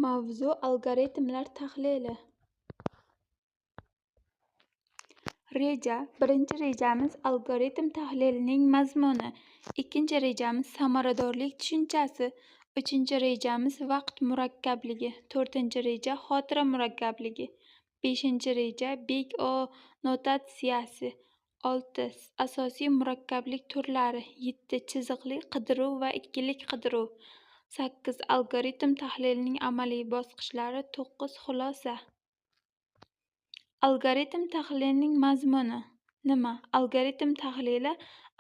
Mavzu: algoritmlar tahlili. Reja. Birinchi rejamiz algoritm tahlilining mazmuni. Ikkinchi rejamiz samaradorlik tushunchasi. Uchinchi rejamiz vaqt murakkabligi. To'rtinchi reja xotira murakkabligi. Beshinchi reja Big O notatsiyasi. 6. Asosiy murakkablik turlari. 7. Chiziqli qidiruv va ikkilik qidiruv. 8. Algoritm tahlilining amaliy bosqichlari. 9. Xulosa. Algoritm tahlilining mazmuni nima? Algoritm tahlili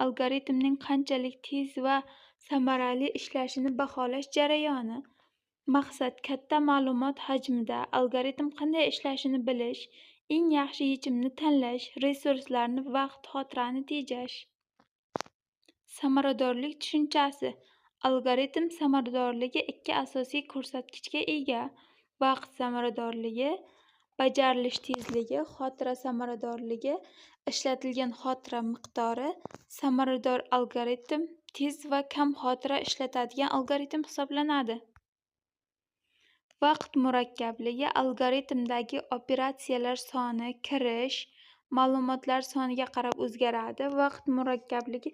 algoritmning qanchalik tez va samarali ishlashini baholash jarayoni. Maqsad: katta ma'lumot hajmida algoritm qanday ishlashini bilish, eng yaxshi yechimni tanlash, resurslarni, vaqt, xotirani tejash. Samaradorlik tushunchasi. Algoritm samaradorligi ikki asosiy ko'rsatkichga ega: vaqt samaradorligi, bajarilish tezligi, xotira samaradorligi, ishlatilgan xotira miqdori. Samarador algoritm tez va kam xotira ishlatadigan algoritm hisoblanadi. Vaqt murakkabligi algoritmdagi operatsiyalar soni, kirish, ma'lumotlar soniga qarab o'zgaradi. Vaqt murakkabligi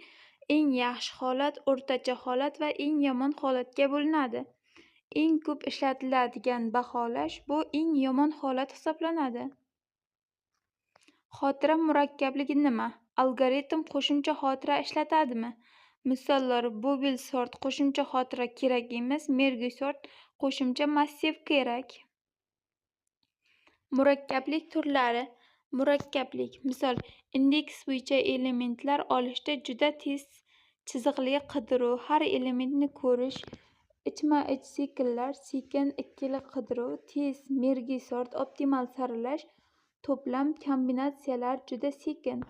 eng yaxshi holat, o'rtacha holat va eng yomon holatga bo'linadi. Eng ko'p ishlatiladigan baholash bu eng yomon holat hisoblanadi. Xotira murakkabligi nima? Algoritm qo'shimcha xotira ishlatadimi? Misollar: Bubble sort qo'shimcha xotira kerak emas, Merge sort qo'shimcha massiv kerak. Murakkablik turlari. Murakkablik. Misol: indeks bo'yicha elementlar olishda juda tez chiziqli qidiruv, har elementni ko'rish, ichma-ich sikllar, sekin ikkili qidiruv, tez merge sort, optimal saralash, to'plam kombinatsiyalar juda sekin.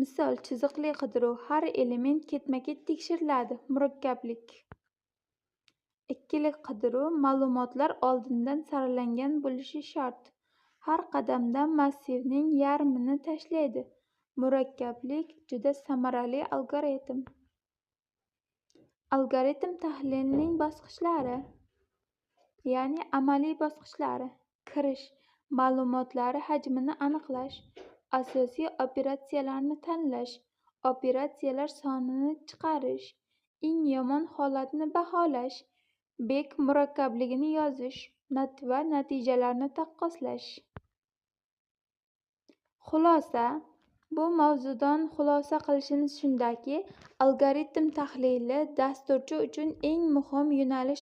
Misol: chiziqli qidiruv, har element ketma-ket tekshiriladi. Murakkablik. Ikkilik qidiruv, ma'lumotlar oldindan saralangan bo'lishi shart. Har qadamda massivning yarmini tashlaydi. Murakkablik juda samarali algoritm. Algoritm tahlilining bosqichlari, ya'ni amaliy bosqichlari: kirish, ma'lumotlari hajmini aniqlash, asosiy operatsiyalarni tanlash, operatsiyalar sonini chiqarish, eng yomon holatni baholash, bek murakkabligini yozish va natijalarni taqqoslash. Xulosa. Bu mavzudan xulosa qilishimiz shundaki, algoritm tahlili dasturchi uchun eng muhim yo'nalish.